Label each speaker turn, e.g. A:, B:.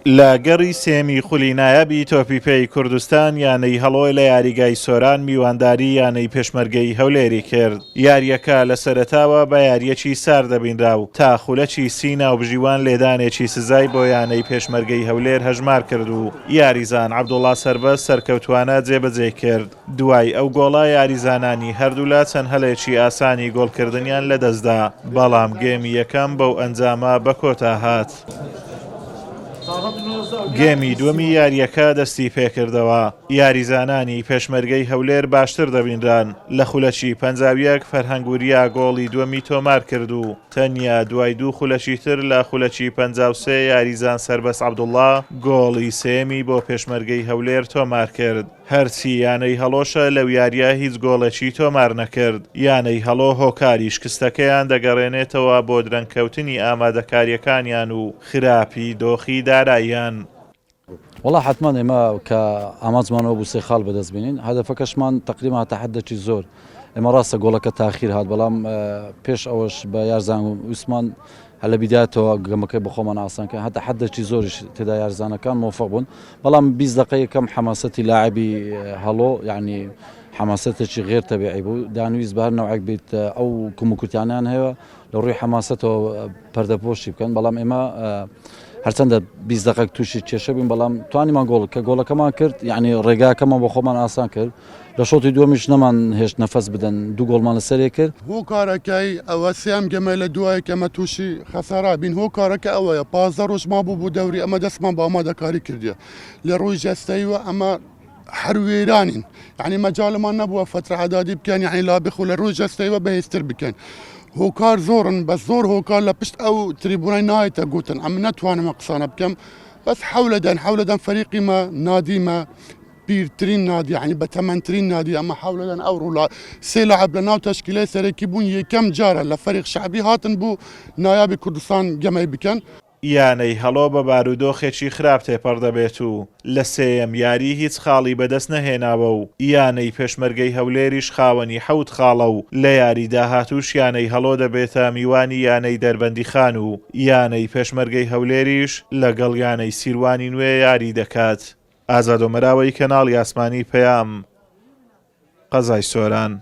A: لە گەڕی سێیەمی خولی نایابی تۆپی پێی کوردستان، یانەی هەڵۆ لە یاریگای سۆران میوانداری یانەی پێشمەرگەی هەولێری کرد. یارییەکە لە سەرەتاوە بە یارییەکی سارد دەبینرا و تا خولەکی سی ناوبژیوان لێدانێکی سزای بۆ یانەی پێشمەرگەی هەولێر هەژمار کرد و یاریزان عەبدوڵا سەربەست سەرکەوتوانە جێبەجێی کرد. دوای ئەو گۆڵە یاریزانانی هەردوولا چەند هەلێکی ئاسانی گۆڵکردنیان لەدەستدا، بەڵام گێمی یەکەم بەو ئەنجامە بەکۆتا هات. گێمی دووەمی یارییەکە دەستی پێکردەوە، یاریزانانی پێشمەرگەی هەولێر باشتر دەبینران، لە خولەکی 51 فەرهەنگ وریا گۆڵی دووەمی تۆمارکرد و تەنیا دوای دوو خولەکی تر لە خولەکی 53 یاریزان سەربەست عەبدوڵڵا گۆڵی سێیەمی بۆ پێشمەرگەی هەولێر تۆمارکرد. هەرچی یانەی هەڵۆشە لەو یارییە هیچ گۆڵێکی تۆمار نەکرد، یانەی هەڵۆ هۆکاری شکستەکەیان دەگەڕێنێتەوە بۆ درەنگکەوتنی ئامادەکارییەکانیان و خراپی دۆخی داراییان.
B: وەڵا حەتمەن ئێمە کە ئامانجمان ئەوە بوو سێ خاڵ بەدەست بێنین هەدەفەکەشمان تەقریبا هەتا حەدێکی زۆر ئێمە ڕاستە گۆڵەکە تاخیر هات بەڵام پێش ئەوەش بە یارزان ویستمان هەر لە بیدایەتەوە گەمەکەی بۆ خۆمان ئاسان کەین هەتا حەدێکی زۆریش تێدا یارزانەکان مۆفەق بوون بەڵام 20 دقە یەکەم حەماسەتی لاعبی هەڵۆ یعنی حەماسەتێکی غێر تەبیعی بوو دانویست بە هەر نەوعێک بیت ئەو کەموکورتیانیان هەیە لە ڕووی حەماسەتەوە پەردەپۆشی بکەن بەڵام ئێمە هەرچەندە 20 دقەک تووشی کێشە بووین بەڵام توانیمان گۆڵ کە گۆڵەکەمان کرد یعنی ڕێگاکەمان بۆ خۆمان ئاسان کرد لە شۆتی دووەمیش نەمان هێشت نەفەس بدەن دوو گۆڵمان لەسەرێ کرد.
C: هۆکارەکەی ئەوە سێیەم گەمەی لە دوای کە ئەمە تووشی خەسارا بین هۆکارەکە ئەوەیە 15 ڕۆژ مابوو بۆ دەوری ئەمە دەستمان بە ئامادەکاری کردیە لە ڕووی جەستەیوە ئەمە هەر وێرانین یعنی مەجالمان نەبووە فترە ئەدادی بکەن یعنی لابی خۆ لە ڕووی جەستەیوە بەهێزتر بکەن هۆکار زۆرن بە زۆر هۆکار لە پشت ئەو تریبوونای نایەتە گوتن ئەم نەتوانمە قسانە بکەم بەس حەولەدەن حەولەدەن فەریقی مە نادیمە پیرترین نادی یعنی بەتەمەنترین نادی ئەمە حەولەدەن ئەو ڕوولا سێ لاعب لە ناو تەشکیلەی سەرەکی بوون یەکەم جارە لە فەریق شەعبی هاتن بوو نایابی کوردستان گەمەی بکەن.
A: یانەی هەڵۆ بە بارودۆخێکی خراپ تێپەڕ دەبێت و لە سێیەم یاری هیچ خاڵی بەدەست نەهێناوە و یانەی پێشمەرگەی هەولێریش خاوەنی حەوت خاڵە و لە یاری داهاتووش یانەی هەڵۆ دەبێتە میوانی یانەی دەربەندیخان و یانەی پێشمەرگەی هەولێریش لەگەڵ یانەی سیروانی نوێ یاری دەکات. ئازاد ئۆمەراوەی کەناڵی ئاسمانی پەیام، قەزای سۆران.